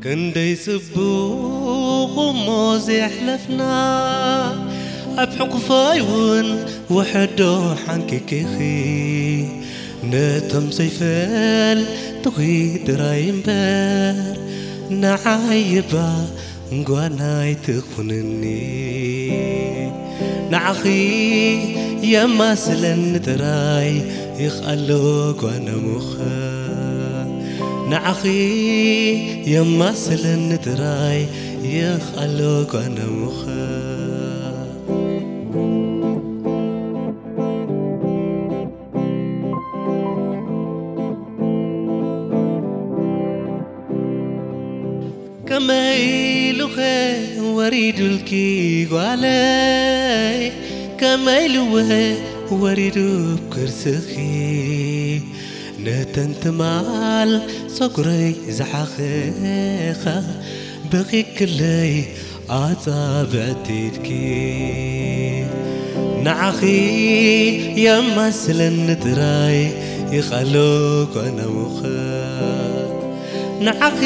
ክንደይ ጽቡቕ እሞ ዘሕለፍና፣ ኣብ ሕቑፋይ እውን ውሕዶ ሓንኪኪኺ። ነቶም ዘይፈልጥኺ ጥራይ እምበር፣ ንዓይ እባ ጓናይ ትኹንኒ። ንዓኺ የማስለኒ ጥራይ ይኽኣሎ ጓና ምዃን። ንዓኺ የማስለኒ ጥራይ ይኽኣሎ ጓና ምዃን። ከመይ ኢሉኸ ወሪዱልኪ ጓለይ? ከመይ ኢሉወ ወሪዱ ኣብ ከርስኺ? ነተን ትማል ጸጉረይ ዝሓኸኻ በኺክለይ ኣጻብዕቲ ኢድኪ። ንዓኺ የማስለኒ ጥራይ ይኽኣሎ ጓና ምዃን። ንዓኺ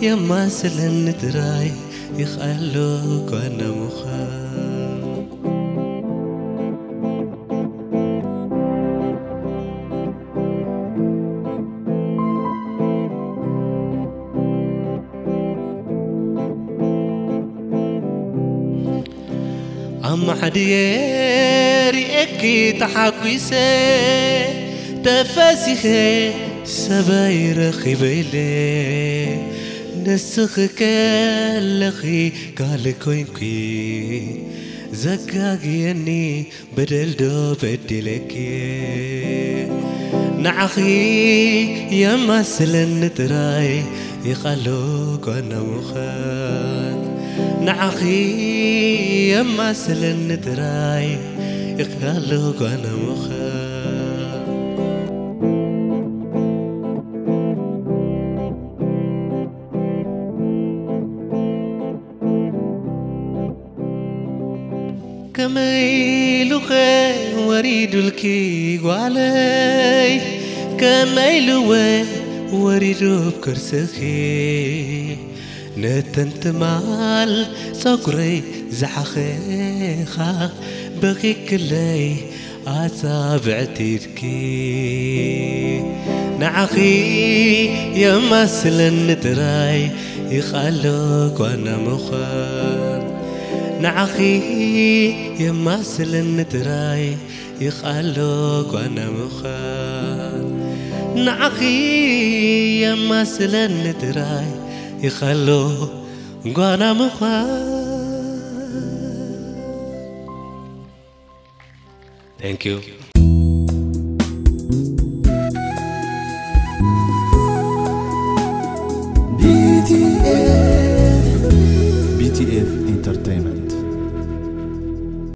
የማስለኒ ጥራይ ይኽኣሎ ጓና ምዃን። ኣማዕድየ ሪኤኪ ተሓጒሰ፣ ተፈሲኸ ሰበይ ረኺበ ኢለ። ንስኺ ከለኺ ጋል ኮይንኪ ዘጋግየኒ በደል ዶ በዲለኪ? ንዓኺ የማስለኒ ጥራይ ይኽኣሎ ጓና ምዃን። ንዓኺ የማስለኒ ጥራይ ይኽኣሎ ጓና ምዃን። ከመይ ኢሉኸ ወሪዱልኪ ጓለይ? ከመይ ኢሉወ ወሪዱ ኣብ ከርስኺ? ነተን ትማል ጸጉረይ ዝሓኸኻ በኺክለይ ኣጻብዕቲ ኢድኪ። ንዓኺ የማስለኒ ጥራይ ይኽኣሎ ጓና ምዃን። ንዓኺ የማስለኒ ጥራይ ይኽኣሎ ጓና ምዃን። ንዓኺ የማስለኒ ጥራይ ይኽኣሎ ጓና ምዃን። Thank you. B T F. B T F Entertainment.